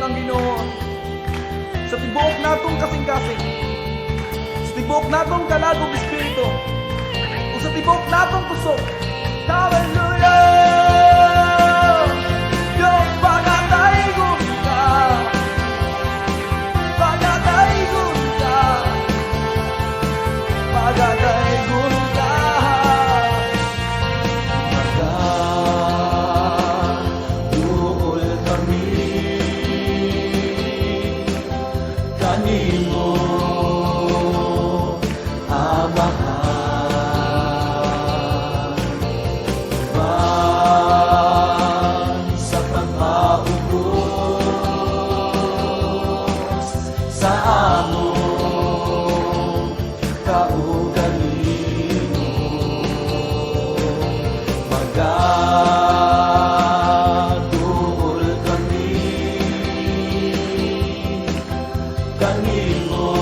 Ang Ginoo sa tibuok natong kasing-kasing, sa tibuok natong kalag ug espiritu, ug sa tibuok natong kusog. Hallelujah! Diyos, pagadaygon ka. Pagadaygon ka. Pagadaygon ka. Magaduol kami kanimo, Amahan, man sa pagpaubos sa among kaugalingon. Magaduol kami kanimo,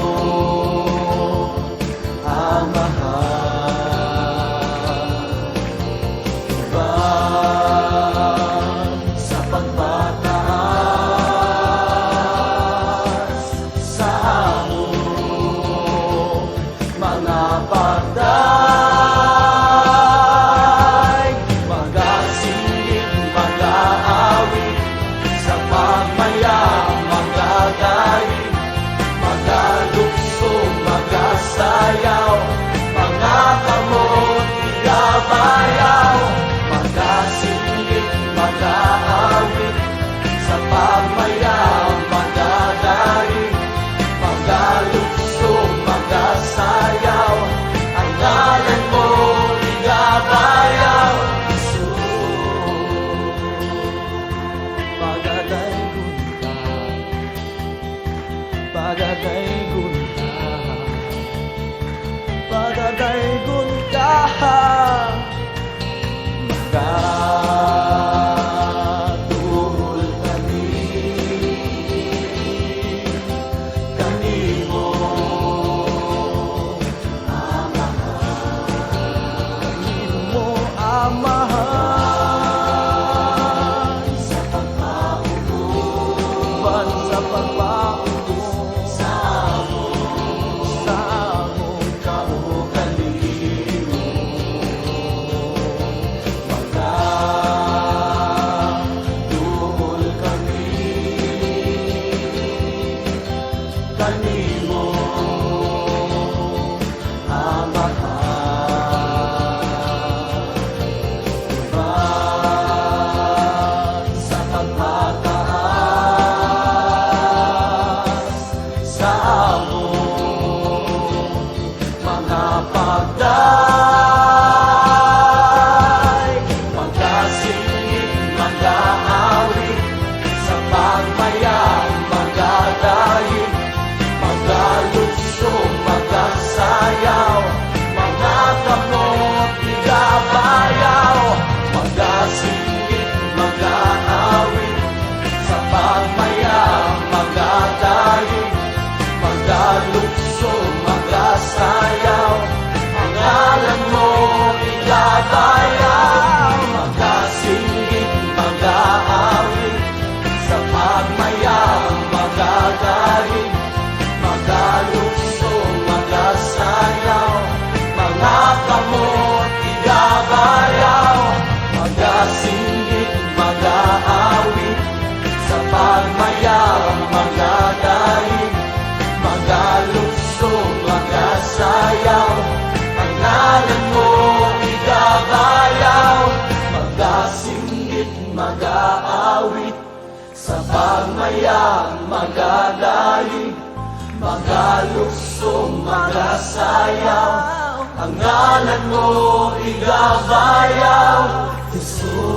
Amahan, uban sa pagpataas sa among mga pagdayeg. Magasinggit, magaawit, sa pagmaya magadayeg, magalukso, magasayaw, mga kamot igabayaw. Magasinggit, magaawit, sa pagmaya magadayeg, magalukso, magasayaw, ang ngalan mo igabayaw, Jesus. Pagadaygon ka, pagadaygon ka, pagadaygon ka. Magaduol kami kanimo, Amahan, kanimo, Amahan, sa pagpaubos sa pagpaubos sa among sa among kaugalingon. Magaduol kami kanimo, Amahan, uban sa pagpataas sa among mga pagdayeg. Magasinggit, magaawit, sa pagmaya magadayeg, magalukso, magasayaw, mga kamot igabayaw. Magasinggit, magaawit, sa pagmaya magadayeg, magalukso, magasayaw, ang ngalan mo igabayaw. Magasinggit, magaawit, sa pagmaya magadayeg, magalukso, magasayaw, mga kamot igabayaw. Magasinggit, magaawit, sa pagmaya magadayeg, magalukso, magasayaw, ang ngalan mo igabayaw. Magasinggit, magaawit, sa pagmaya magadayeg, magalukso, magasayaw, ang ngalan mo igabayaw, Jesus.